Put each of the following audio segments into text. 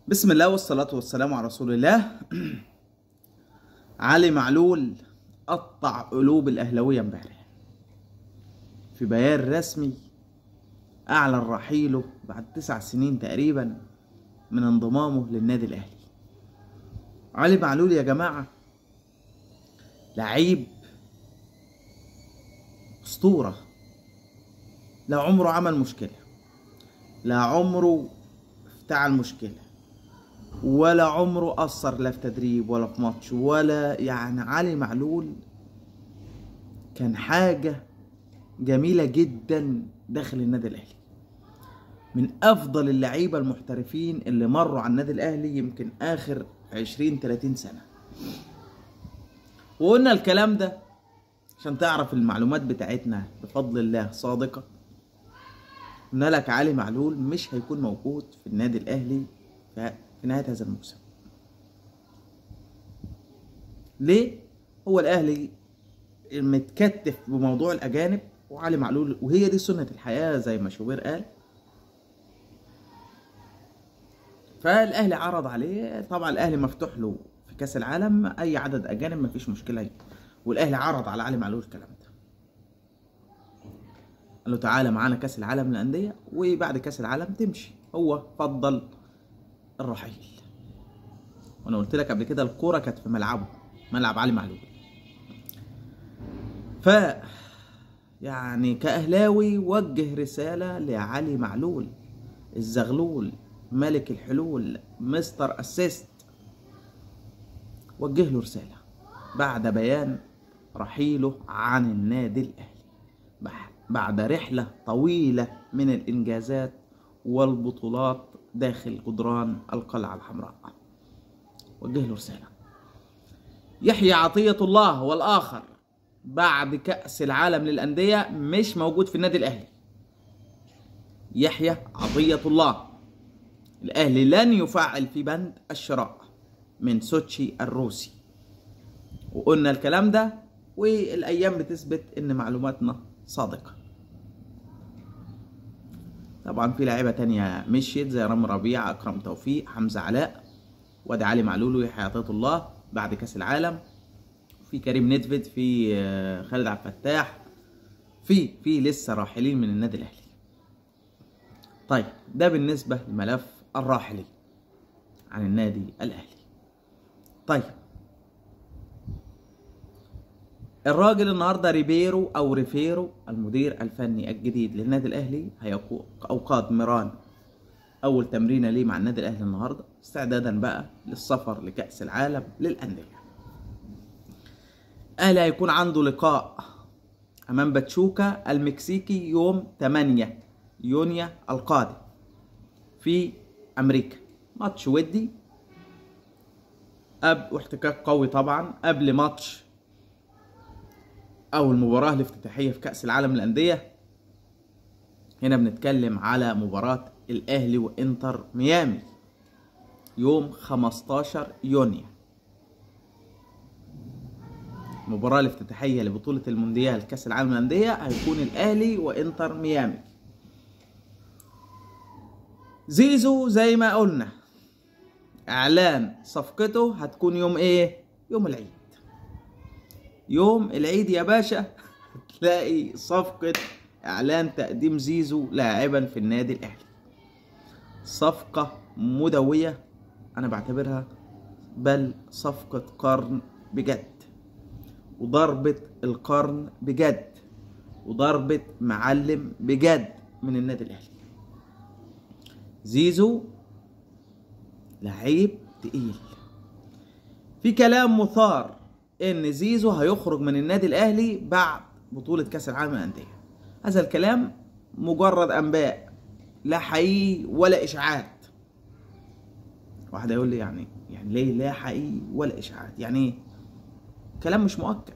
بسم الله والصلاة والسلام على رسول الله. علي معلول قطع قلوب الأهلاوية امبارح في بيان رسمي أعلن رحيله بعد 9 سنين تقريبا من انضمامه للنادي الأهلي. علي معلول يا جماعة لعيب أسطورة، لا عمره عمل مشكلة، لا عمره افتعل مشكلة، ولا عمره قصر لا في تدريب ولا في ماتش ولا يعني. علي معلول كان حاجة جميلة جدا داخل النادي الأهلي، من أفضل اللعيبة المحترفين اللي مروا على النادي الأهلي يمكن آخر 20-30 سنة. وقلنا الكلام ده عشان تعرف المعلومات بتاعتنا بفضل الله صادقة. قلنا لك علي معلول مش هيكون موجود في النادي الأهلي في نهاية هذا الموسم. ليه؟ هو الأهلي متكتف بموضوع الأجانب وعلي معلول، وهي دي سنة الحياة زي ما شوبير قال. فالأهلي عرض عليه، طبعا الأهلي مفتوح له في كأس العالم أي عدد أجانب مفيش مشكلة، والأهلي عرض على علي معلول الكلام ده، قال له تعالى معانا كأس العالم للأندية وبعد كأس العالم تمشي. هو فضل الرحيل، وانا قلت لك قبل كده الكورة كانت في ملعبه، ملعب علي معلول. ف يعني كأهلاوي وجه رسالة لعلي معلول الزغلول ملك الحلول Mister Assist، وجه له رسالة بعد بيان رحيله عن النادي الاهلي بعد رحله طويلة من الانجازات والبطولات داخل جدران القلعة الحمراء. وجه له رسالة. يحيى عطية الله والآخر بعد كأس العالم للأندية مش موجود في النادي الأهلي. يحيى عطية الله الأهلي لن يفعل في بند الشراء من سوتشي الروسي، وقلنا الكلام ده والأيام بتثبت إن معلوماتنا صادقة. طبعا في لاعيبه تانية مشيت زي رامي ربيعة، اكرم توفيق، حمزة علاء، وادي علي معلول ويحيى عطية الله بعد كاس العالم، في كريم ندفد، في خالد عبد الفتاح، في لسه راحلين من النادي الاهلي. طيب ده بالنسبة لملف الراحلين عن النادي الاهلي. طيب الراجل النهارده ريبيرو او ريفيرو المدير الفني الجديد للنادي الاهلي او قاد ميران اول تمرينه ليه مع النادي الاهلي النهارده استعدادا بقى للسفر لكأس العالم للاندية. الاهلي هيكون عنده لقاء امام باتشوكا المكسيكي يوم 8 يونيو القادم في امريكا، ماتش ودي واحتكاك قوي طبعا قبل ماتش أو المباراة الافتتاحية في كأس العالم للأندية. هنا بنتكلم على مباراة الأهلي وإنتر ميامي يوم 15 يونيو، المباراة الافتتاحية لبطولة المونديال كأس العالم للأندية هيكون الأهلي وإنتر ميامي. زيزو زي ما قلنا إعلان صفقته هتكون يوم إيه؟ يوم العيد. يوم العيد يا باشا هتلاقي صفقة اعلان تقديم زيزو لاعبا في النادي الاهلي. صفقة مدوية انا بعتبرها، بل صفقة قرن بجد، وضربة القرن بجد، وضربة معلم بجد من النادي الاهلي. زيزو لعيب تقيل. في كلام مثار ان زيزو هيخرج من النادي الاهلي بعد بطولة كاس العالم للاندية. هذا الكلام مجرد انباء، لا حقيقي ولا اشاعات. واحد يقول لي يعني ليه لا حقيقي ولا اشاعات؟ يعني ايه؟ كلام مش مؤكد.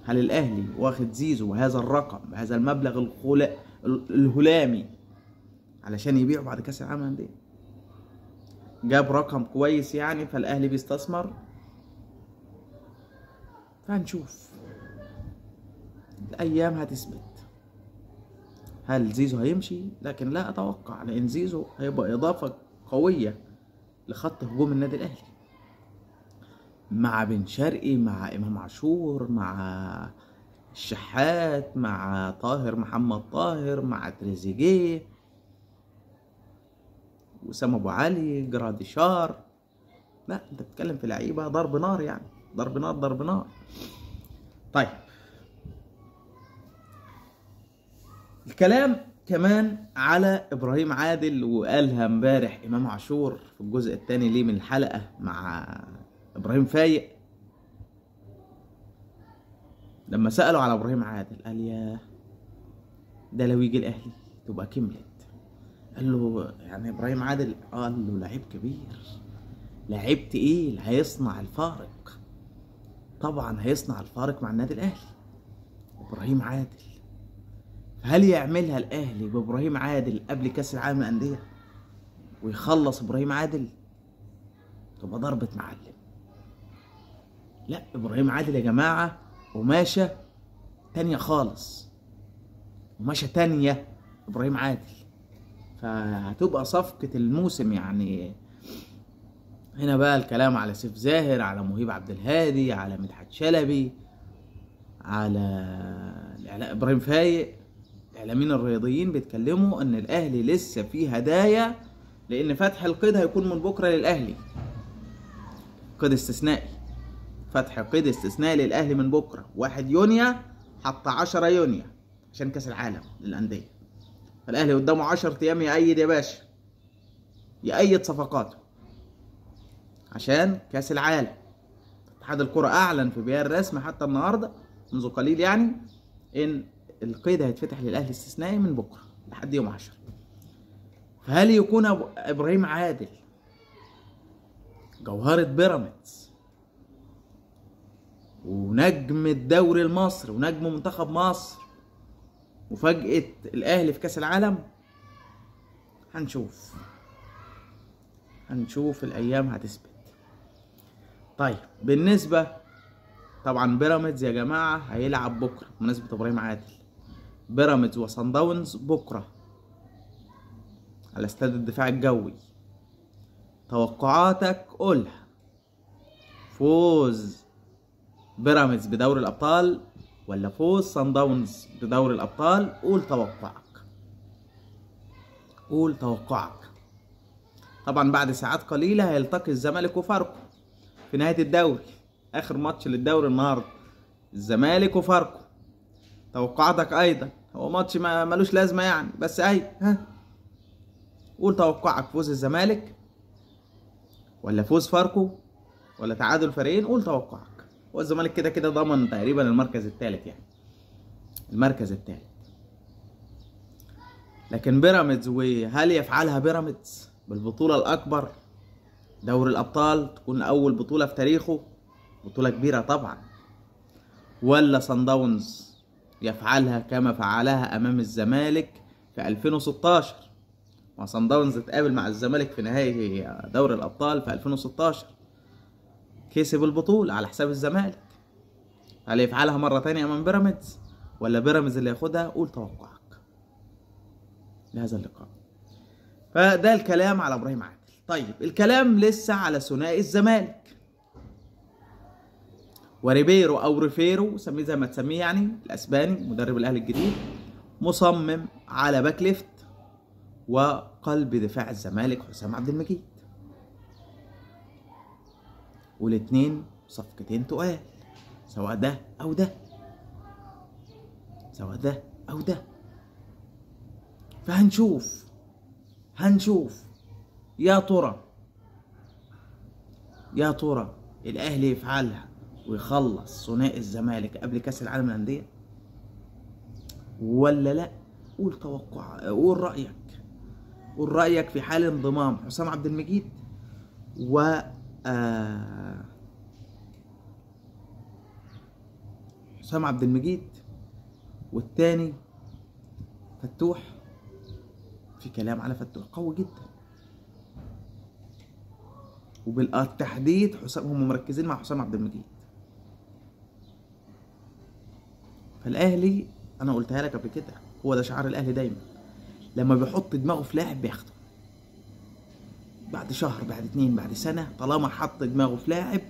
هل الاهلي واخد زيزو بهذا الرقم بهذا المبلغ الهلامي علشان يبيعه بعد كاس العالم للاندية؟ جاب رقم كويس يعني، فالاهلي بيستثمر. فهنشوف الايام هتثبت. هل زيزو هيمشي؟ لكن لا اتوقع، لان زيزو هيبقى اضافه قوية لخط هجوم النادي الاهلي مع بن شرقي، مع امام عاشور، مع الشحات، مع طاهر محمد طاهر، مع تريزيجيه، وسام ابو علي، جراديشار. لا انت بتتكلم في لعيبة ضرب نار يعني، ضرب نار ضرب نار. طيب الكلام كمان على ابراهيم عادل، وقالها امبارح امام عاشور في الجزء الثاني ليه من الحلقة مع ابراهيم فايق، لما سألوا على ابراهيم عادل قال يا ده لو يجي الاهلي تبقى كملت. قال له يعني ابراهيم عادل، قال له لعيب كبير، لعيب تقيل، هيصنع الفارق. طبعا هيصنع الفارق مع النادي الاهلي ابراهيم عادل. هل يعملها الاهلي بابراهيم عادل قبل كاس العالم للاندية ويخلص ابراهيم عادل؟ تبقى ضربه معلم. لا ابراهيم عادل يا جماعة قماشة تانية خالص، قماشة تانية ابراهيم عادل، فهتبقى صفقة الموسم يعني. هنا بقى الكلام على سيف زاهر، على مهيب عبد الهادي، على مدحت شلبي، على ابراهيم فايق. الاعلاميين الرياضيين بيتكلموا ان الاهلي لسه فيه هدايا، لان فتح القيد هيكون من بكره للاهلي، قيد استثنائي، فتح قيد استثنائي للاهلي من بكره 1 يونيو حتى 10 يونيو عشان كاس العالم للاندية. فالاهلي قدامه 10 ايام يأيد يا باشا، يأيد صفقاته عشان كاس العالم. اتحاد الكره اعلن في بيان رسمي حتى النهارده منذ قليل يعني ان القيد هيتفتح للاهلي استثنائي من بكره لحد يوم 10. فهل يكون ابراهيم عادل جوهرة بيراميدز ونجم الدوري المصري ونجم منتخب مصر مفاجأة الاهلي في كاس العالم؟ هنشوف، هنشوف الايام هتثبت. طيب بالنسبة طبعا بيراميدز يا جماعة هيلعب بكرة، بمناسبة ابراهيم عادل، بيراميدز وصن داونز بكرة على استاد الدفاع الجوي. توقعاتك قولها، فوز بيراميدز بدوري الابطال ولا فوز صن داونز بدوري الابطال؟ قول توقعك، قول توقعك. طبعا بعد ساعات قليلة هيلتقي الزمالك وفاركو في نهاية الدوري، اخر ماتش للدوري النهارده الزمالك وفاركو. توقعاتك ايضا، هو ماتش ما ملوش لازمه يعني، بس اهي ها قول توقعك، فوز الزمالك ولا فوز فاركو ولا تعادل فريقين؟ قول توقعك. هو الزمالك كده كده ضمن تقريبا المركز الثالث يعني، المركز الثالث. لكن بيراميدز، وهل يفعلها بيراميدز بالبطولة الاكبر دوري الابطال، تكون اول بطوله في تاريخه، بطوله كبيرة طبعا، ولا صن داونز يفعلها كما فعلها امام الزمالك في 2016؟ ما صن داونز اتقابل مع الزمالك في نهائي دوري الابطال في 2016، كسب البطولة على حساب الزمالك. هل يفعلها مرة تانية امام بيراميدز ولا بيراميدز اللي ياخدها؟ قول توقعك لهذا اللقاء. فده الكلام على ابراهيم عادل. طيب الكلام لسه على ثنائي الزمالك وريبيرو او ريفيرو، سميه زي ما تسميه يعني، الاسباني مدرب الاهلي الجديد، مصمم على back left وقلب دفاع الزمالك حسام عبد المجيد، والاثنين صفقتين تقال، سواء ده او ده، سواء ده او ده. فهنشوف، هنشوف يا ترى، يا ترى الاهلي يفعلها ويخلص ثنائي الزمالك قبل كاس العالم للاندية ولا لا؟ قول توقع، قول رايك، قول رايك في حال انضمام حسام عبد المجيد و حسام عبد المجيد والتاني فتوح. في كلام على فتوح قوي جدا، وبالتحديد حسام، هم مركزين مع حسام عبد المجيد. فالاهلي انا قلتها لك قبل كده، هو ده شعار الاهلي دايما، لما بيحط دماغه في لاعب بياخده. بعد شهر، بعد 2، بعد سنة، طالما حط دماغه في لاعب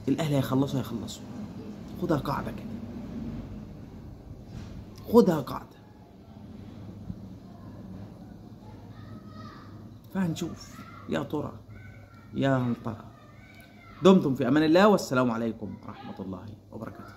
الاهلي هيخلصه هيخلصه. خدها قاعدة كده، خدها قاعدة. فهنشوف يا ترى يا هل ترى. دمتم في امان الله، والسلام عليكم ورحمة الله وبركاته.